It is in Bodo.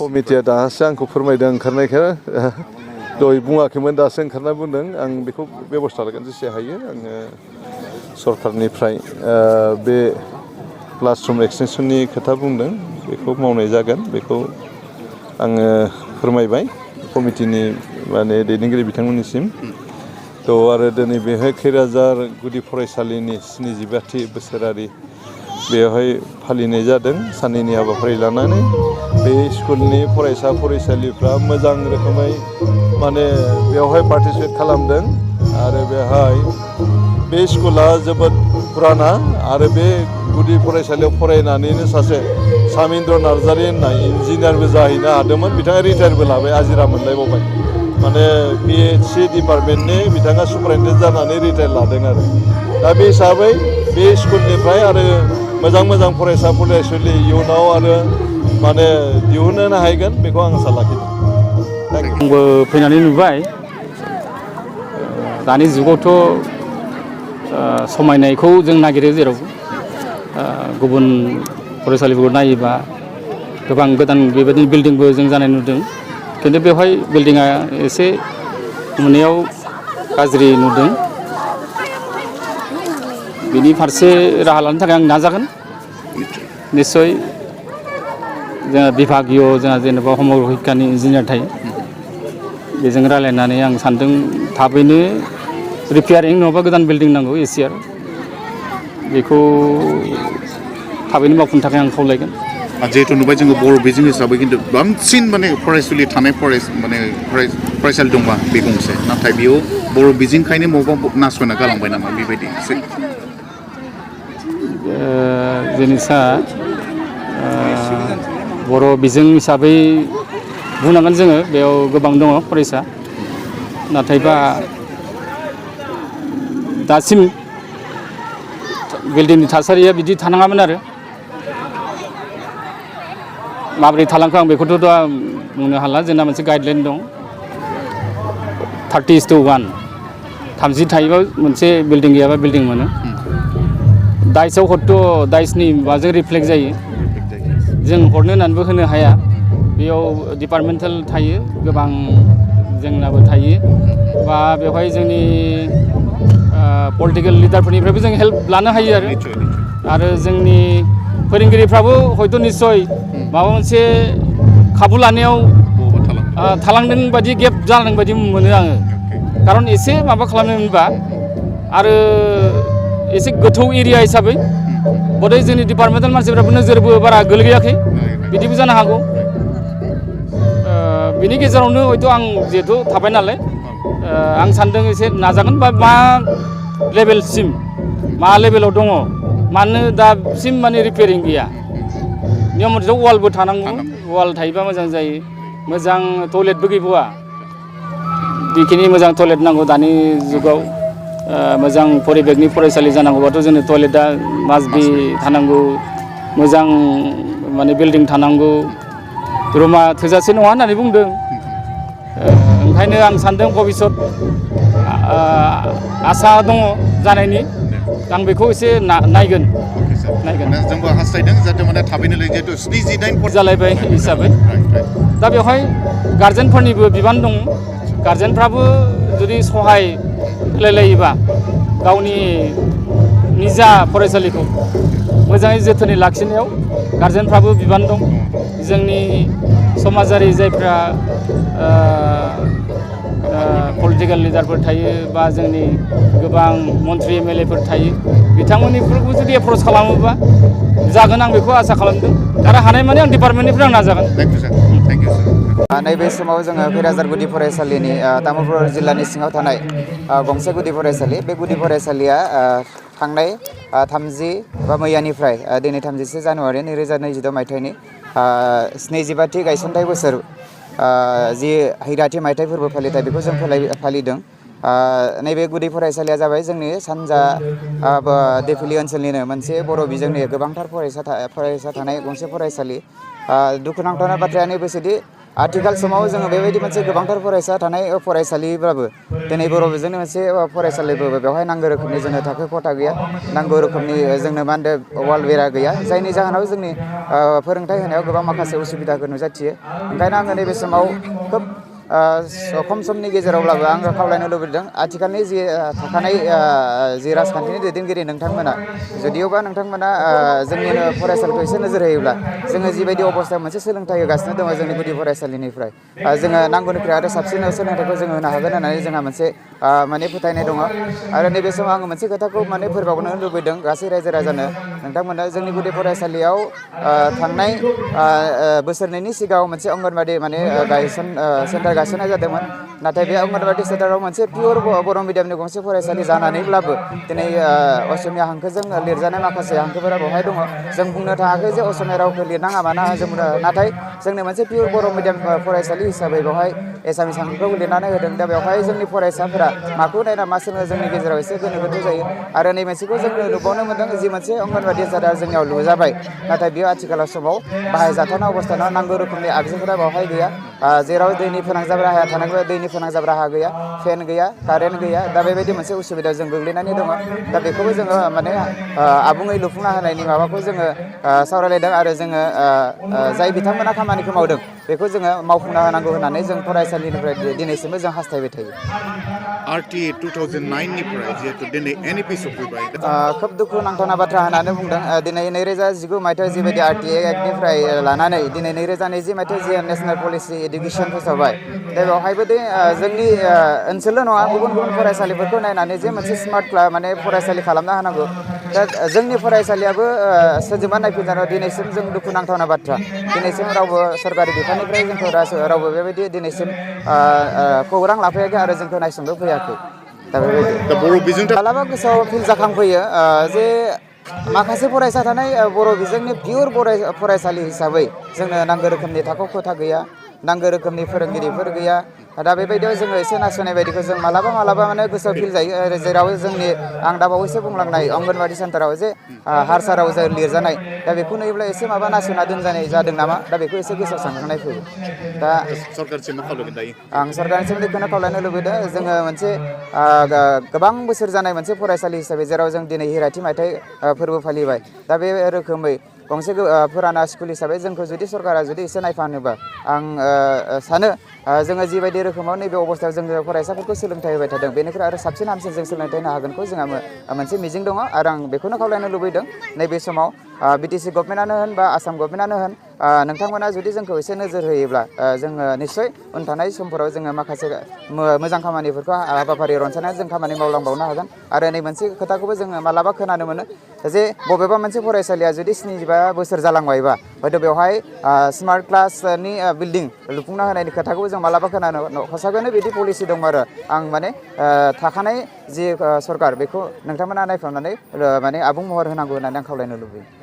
कमिटिया दासो आंखौ फोरमायदों ओंखारनायखौ दहाय बुङाखैमोन दासो ओंखारना बुंदों आं बेखौ बेबस्था लागोन जेसे हायो आङो सरकारनिफ्राय बे क्लासरुम एक्सटेनसननि खोथा बुंदों बेखौ मावनाय जागोन बेखौ आङो फोरमायबाय कमिटिनि माने दैदेनगिरि बिथांमोननिसिम थ' आरो दिनै बेहाय खैराजार गुदि फरायसालिनि 72थि बोसोरारि बेवहाय फालिनाय जादों साननैनि हाबाफारि लानानै बे स्कुलनि फरायसा फरायसालिफ्रा मोजां रोखोमै माने बेवहाय पार्टिसिपेट खालामदों आरो बेहाय बे स्कुला जोबोद पुराना आरो बे गुदि फरायसालियाव फरायनानैनो सासे सामिन्द्र नार्जारि होननाय इन्जिनियारबो जाहैनो हादोंमोन बिथाङा रिटायारबो लाबाय आजिरा मोनलायबावबाय माने PHC डिपार्टमेन्टनि बिथाङा सुपारिनटेन्डेन्ट जानानै रिटायार लादों आरो दा बे हिसाबै बे स्कुलनिफ्राय आरो मोजां फरायसा फरायसुलि इयुनाव आरो माने दिहुननो हागोन बेखौ आं आसा लाखिदों आंबो फैनानै नुबाय दानि जुगावथ' समायनायखौ जों नागिरो जेरावबो गुबुन फरायसालिफोरखौ नायोबा गोबां गोदान बेबायदिनो बिल्डिंबो जों जानाय नुदों खिन्थु बेवहाय बिल्डिङा एसे नुनायाव गाज्रि नुदों बिनि फारसे राहा लानो थाखाय आं नाजागोन निस्सय जोंहा बिभागीय जोंहा जेनेबा समग्र शिक्षानि इन्जिनियार थायो बेजों रायलायनानै आं सानदों थाबैनो रिपेयारिं नङाबा गोदान बिल्डिं नांगौ एसिआर बेखौ थाबैनो मावफुंनो थाखाय आं खावलायगोन जिहेतु नुबाय जोङो बर' बिजों हिसाबै खिन्थु बांसिन माने फरायसुलि थानाय फरायसालि दंबा बे गंसे नाथाय बेयाव बर' बिजोंखायनो मबावबा नासयना गालांबाय नामा बेबायदि जिनिसा बर' बिजों हिसाबै बुंनांगोन जोङो बेयाव गोबां दङ फरायसा नाथायबा दासिम बिल्डिंनि थासारिया बिदि थानाङामोन आरो माबोरै थालांखो आं बेखौथ' दा बुंनो हाला जोंना मोनसे गाइडलाइन दं 30:1 30 थायोबा मोनसे बिल्डिं गैयाबा बिल्डिं मोनो दाइसआव हयथ' दाइसनि माबाजों रिफ्लेक्ट जायो जों हरनो होननानैबो होनो हाया बेयाव डिपार्टमेन्टेल थायो गोबां जेंनाबो थायो बा बेवहाय जोंनि पलिटिकेल लिडारफोरनिफ्रायबो जों हेल्प लानो हायो आरो जोंनि फोरोंगिरिफ्राबो हयथ' निस्सय माबा मोनसे खाबु लानायाव थालांदों बायदि गेप जालांदों बायदि मोनो आङो खारन एसे माबा खालामनो मोनबा आरो एसे गोथौ एरिया हिसाबै बधय जोंनि डिपार्टमेन्टेल मानसिफ्राबो नोजोरबो बारा गोलैयाखै बिदिबो जानो हागौ बिनि गेजेरावनो हयथ' आं जिहेथु थाबाय नालाय आं सानदों एसे नाजागोन बा मा लेभेलसिम मा लेभेलाव दङ मानो दासिम माने रिपेयारिं गैया नियम मथे वालबो थानांगौ वाल थायोबा मोजां जायो मोजां टयलेटबो गैबावा बेखिनि मोजां टयलेट नांगौ दानि जुगाव मोजां परिबेकनि फरायसालि जानांगौबाथ' जोंनो टयलेटआ मास्ट बि थानांगौ मोजां माने बिल्डिं थानांगौ रुमा थोजासे नङा होननानै बुंदों ओंखायनो आं सानदों भबिष्यत आसा दङ जानायनि आं बेखौ एसे नायगोन जोंबो हास्थायदों जाहाथे माने थाबैनो जिहेतु 79 जालायबाय हिसाबै दा बेवहाय गार्जेनफोरनिबो बिबान दं गार्जेनफ्राबो जुदि सहाय होलायलायोबा गावनि निजा फरायसालिखौ मोजाङै जोथोनै लाखिनायाव गार्जेनफ्राबो बिबान दं जोंनि समाजारि जायफ्रा पलिटिकेल लिडारफोर थायो बा जोंनि गोबां मन्त्रि MLA फोर थायो बिथांमोननिफोरखौ जुदि एप्रच खालामोबा जागोन आं बेखौ आसा खालामदों आरो हानायमानि आं डिपार्टमेन्टनिफ्राय आं नाजागोन नैबे समाव जोङो खैराजार गुदि फरायसालिनि तामुलपुर जिल्लानि सिङाव थानाय गंसे गुदि फरायसालि बे गुदि फरायसालिया थांनाय 30 बा मैयानिफ्राय दिनै 31 जानुवारि 2022 मायथाइनि 72थि गायसनथाइ बोसोर जि हैराथि मायथाइ फोरबो फालिथाय बेखौ जों फालिदों नैबे गुदि फरायसालिया जाबाय जोंनि सानजा देफिलि ओनसोलनिनो मोनसे बर' बिजोंनि गोबांथार फरायसा थानाय गंसे फरायसालि दुखुनांथावना बाथ्राया नैबेसोदि आथिखाल समाव जोङो बेबायदि मोनसे गोबांथार फरायसा थानाय फरायसालिब्लाबो दिनै बर' बिजोंनि मोनसे फरायसालिबो बेवहाय नांगौ रोखोमनि जोंनो थाखो खथा गैया नांगौ रोखोमनि जोंनो मा होनदों वाल बेरा गैया जायनि जाहोनाव जोंनि फोरोंथाइ होनायाव गोबां माखासे उसुबिदाखौ नुजाथियो ओंखायनो आङो नैबे समाव खोब खम समनि गेजेरावब्लाबो आङो खावलायनो लुबैदों आथिखालनि जि थाखानाय जि राजखान्थिनि दैदेनगिरि नोंथांमोना जुदिअबा नोंथांमोना जोंनिनो फरायसालिखौ एसे नोजोर होयोब्ला जोङो जिबायदि अबस्थायाव मोनसे सोलोंथाइ होगासिनो दङ जोंनि गुदि फरायसालिनिफ्राय जोङो नांगौनिफ्राय आरो साबसिन सोलोंथाइखौ जोङो होनो हागोन होननानै जोंहा मोनसे माने फोथायनाय दङ आरो नैबे समाव आङो मोनसे खोथाखौ माने फोरमायबावनो लुबैदों गासै रायजो राजानो नोंथांमोना जोंनि गुदि फरायसालियाव थांनाय बोसोरनैनि सिगाङाव मोनसे अंगनबादि माने सेन्टार गायसननाय जादोंमोन नाथाय बे अंगनबादि सेन्टाराव मोनसे पियर बर' मिडियामनि गंसे फरायसालि जानानैब्लाबो दिनै असमिया हांखोजों लिरजानाय माखासे हांखोफोरा बेवहाय दङ जों बुंनो थाङाखै जे असमिया रावखौ लिरनाङा माना जों नाथाय जोंनो मोनसे पियर बर' मिडियाम फरायसालि हिसाबै बेवहाय एसामिस हांखोखौ लिरनानै होदों दा बेवहाय जोंनि फरायसाफोरा माखौ नायना मा सोलोङो जोंनि गेजेराव एसे गोनो गोथो जायो आरो नै मोनसेखौ जोङो नुबावनो मोनदों जि मोनसे अंगनबादि सेन्टार जोंनियाव लुजाबाय नाथाय बेयो आथिखालाव समाव बाहायजाथावना अबस्थायाव नांगौ रोखोमनि आगजुफोरा बेवहाय गैया जेराव दैनि फोनांजाब राहाया थानांगौ दैनि फोनांजाब राहा गैया फेन गैया कारेन्ट गैया दा बेबायदि मोनसे उसुबिदायाव जों गोग्लैनानै दङ दा बेखौबो जोङो माने आबुङै लुफुंना होनायनि माबाखौ जोङो सावरायलायदों आरो जोङो जाय बिथांमोना खामानिखौ मावदों बेखौ जोङो मावफुंना होनांगौ होननानै जों फरायसालिनिफ्राय दिनैसिमबो जों हास्थायबाय थायो RTA 2009 निफ्राय जिहेतु दिनै NEP सफैबाय खोब दुखु नांथावना बाथ्रा होननानै बुंदों दिनै 2019 मायथाइयाव जिबायदि RTA एक्टनिफ्राय लानानै दिनै 2020 मायथाइयाव जि नेसनेल पलिसि इडुकेसन फोसावबाय दा बेवहायबो जोंनि ओनसोलल' नङा गुबुन गुबुन फरायसालिफोरखौ नायनानै जे मोनसे स्मार्ट माने फरायसालि खालामना होनांगौ दा जोंनि फरायसालियाबो सोरजोंबा नायफिनजानायाव दिनैसिम जों दुखु नांथावना बाथ्रा दिनैसिम रावबो सरकारि बिफाननिफ्राय जोंखौ रावबो बेबायदि दिनैसिम खौरां लाफैयाखै आरो जोंखौ नायसंनो फैयाखै दा बेबायदि दा बर' बिजों मालाबा गोसोआव फिल जाखांफैयो जे माखासे फरायसा थानाय बर' बिजोंनि पियर फरायसालि हिसाबै जोंनो नांगौ रोखोमनि थाखो खथा गैया नांगौ रोखोमनि फोरोंगिरिफोर गैया दा बेबायदियाव जोङो एसे नासयनाय बायदिखौ जों मालाबा माने गोसोआव फिल जायो जेराव जोंनि आं दा बावैसो बुंलांनाय अंगनबादि सेन्टाराव जे हारसा रावजों लिरजानाय दा बेखौ नुयोब्ला एसे माबा नासयना दोनजानाय जादों नामा दा बेखौ एसे गोसोआव सानखांनाय फैयो दा सरकारसिम मा खावलायगोन दायो आं सरकारनिसिम बेखौनो खावलायनो लुबैदों जोङो मोनसे गोबां बोसोर जानाय मोनसे फरायसालि हिसाबै जेराव जों दिनै हिराथि मायथाइ फोरबो फालिबाय दा बे रोखोमै गंसे फुराना स्कुल हिसाबै जोंखौ जुदि सरकारा जुदि एसे नायफानोबा आं सानो जोङो जिबायदि रोखोमाव नैबे अबस्थायाव जोङो फरायसाफोरखौ सोलोंथाइ होबाय थादों बेनिफ्राय आरो साबसिन हामसिन जों सोलोंथाइ होनो हागोनखौ जोंहा मोनसे मिजिं दङ आरो आं बेखौनो खावलायनो लुबैदों नैबे समाव BTC गभर्नमेन्टआनो होन बा आसाम गभर्नमेन्टआनो होन नोंथांमोना जुदि जोंखौ एसे नोजोर होयोब्ला जोङो निस्सय उन थानाय समफोराव जोङो माखासे मोजां खामानिफोरखौ हाबाफारि रनसायनानै जों खामानि मावलांबावनो हागोन आरो नै मोनसे खोथाखौबो जोङो मालाबा खोनानो मोनो जे बबेबा मोनसे फरायसालिया जुदि 75 बोसोर जालांबायबा हयथ' बेवहाय स्मार्ट क्लासनि बिल्डिं लुफुंना होनायनि खोथाखौबो जों मालाबा खोनानो हसागैनो बिदि पलिसि दं आरो आं माने थाखानाय जि सरकार बेखौ नोंथांमोना नायफामनानै माने आबुं महर होनांगौ होननानै आं खावलायनो लुबैयो